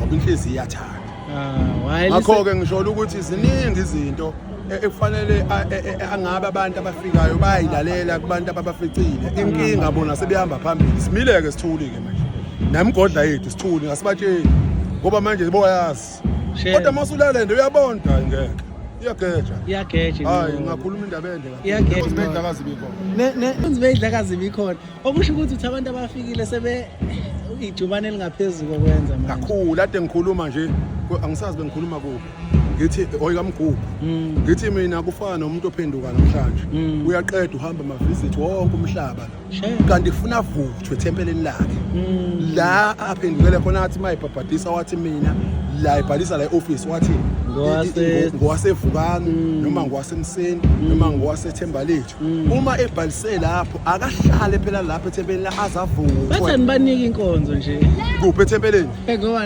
Ngoba inhliziyo iyathanda. Ah, Ngakho-ke ngisho ukuthi ziningi izinto ekufanele angabe abantu abafikayo bayayilalela kubantu ababaficile. Inkinga bona sebehamba phambili. Simile-ke sithuli-ke manje. Nemigodla yethu sithuli ngasibatsheli. Ngoba manje boyazi. Kodwa uma usulale nje uyabona hayi ngeke. Iyageja. Iyageja. Hayi ngakhuluma indaba ende kakhulu. Iyageja. Inkunzi ibikhona. Ne inkunzi beyidlakazi ibikhona. Okusho ukuthi uthi abantu abafikile sebe ijubane elingaphezulu kokwenza manje. Kakhulu ade ngikhuluma nje angisazi bengikhuluma kuphi. Ngithi oyi kamgubhu. Ngithi mina kufana nomuntu ophenduka namhlanje. Uyaqeda uhamba ama visit wonke umhlaba la. Kanti kufuna avuthwe ethempelini lakhe. La aphendukele khona athi mayibhabhadisa wathi mina la ibhalisa la e-office wathi ngowasevukani noma ngowasemseni noma ngowasethembalethu. Uma ebhalise lapho akahlale phela lapho ethempelini la azavuthwe. Bathi anibaniki inkonzo nje. Kuphi ethempelini?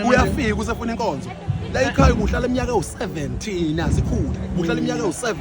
Uyafika usefuna inkonzo. La ekhaya kuhlala iminyaka ewu-7 thina sikhula. Kuhlala iminyaka ewu-7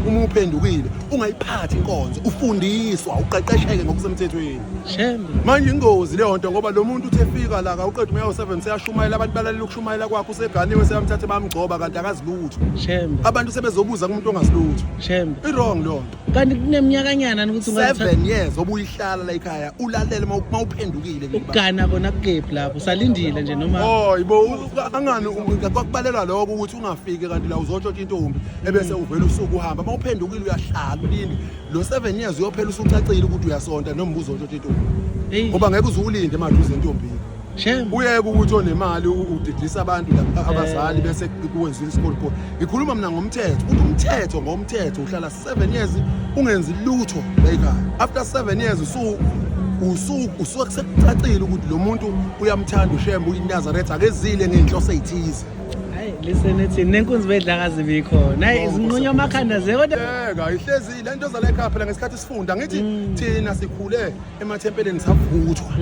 uma uphendukile ungayiphathi inkonzo ufundiswa uqeqesheke ngokusemthethweni. Shembe. Manje ingozi leyo nto ngoba lo muntu uthe fika la kawuqeda unyaka ewu-7 seyashumayela abantu balalela ukushumayela kwakhe useganiwe seyamthatha bamgcoba kanti akazi lutho. Shembe. Abantu sebezobuza kumuntu ongazi lutho. Shembe. I-wrong leyo nto. Kanti kuneminyakanyana ukuthi ungathatha 7 years obuyihlala la ekhaya ulalele uma uphendukile kuleli Ukugana kona kukephi lapho usalindile nje noma Oh yibo angani kwakubalelwa lokho ukuthi ungafiki kanti la uzotshontsha intombi ebese uvela usuku uhamba uma uphendukile uyahlala ulinde lo 7 years uyophela usucacile ukuthi uyasonta noma uzotshontsha intombi ngoba ngeke uze ulinde emaduze entombini. Shame. Uyeke ukuthi onemali udidisa abantu abazali bese kuwenziwa isikole. Ngikhuluma mina ngomthetho, uthi umthetho ngomthetho uhlala 7 years ungenzi lutho la ekhaya. After 7 years usu usu usuke sekucacile ukuthi lo muntu uyamthanda uShembe uyiNazaretha akezile ngenhloso ezithize. Hayi listen ethi nenkunzi bedlakazi bikhona. Hayi zinqunywa amakhanda ze kodwa. Yeka ihlezi lento zala ekhaya phela ngesikhathi sifunda ngithi thina sikhule emathempelini savuthwa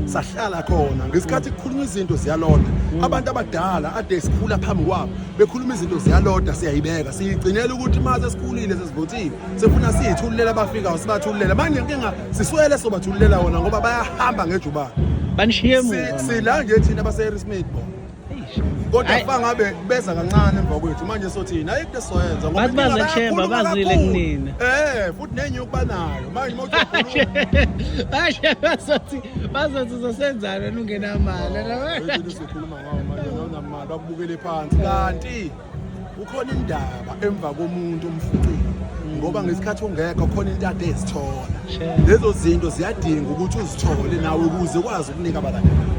sahlala khona ngesikhathi kukhulunywa izinto ziyaloda abantu abadala ade sikhula phambi kwabo bekhuluma izinto ziyaloda siyayibeka siyigcinela ukuthi uma sesikhulile sesivuthiwe sefuna siyithululela abafikayo sibathululela manje inkinga siswele sobathululela wona ngoba bayahamba ngejubane banishiye emuva sila nje thina base-Harrismith bo kodwa kufa ngabe beza kancane emva kwethu manje sothini ayikho into esizoyenza ngoba bathi baze kushemba bazile kunina futhi nenye ukubanayo manje uma bashe bazothi bazothi uzosenzani wena ungenamali into sikhuluma ngayo manje awunamali bakubukele phansi kanti kukhona indaba emva komuntu omfucile ngoba ngesikhathi ungekho khona into ade ezithola lezo zinto ziyadinga ukuthi uzithole nawe ukuze ukwazi ukunika abalandeli.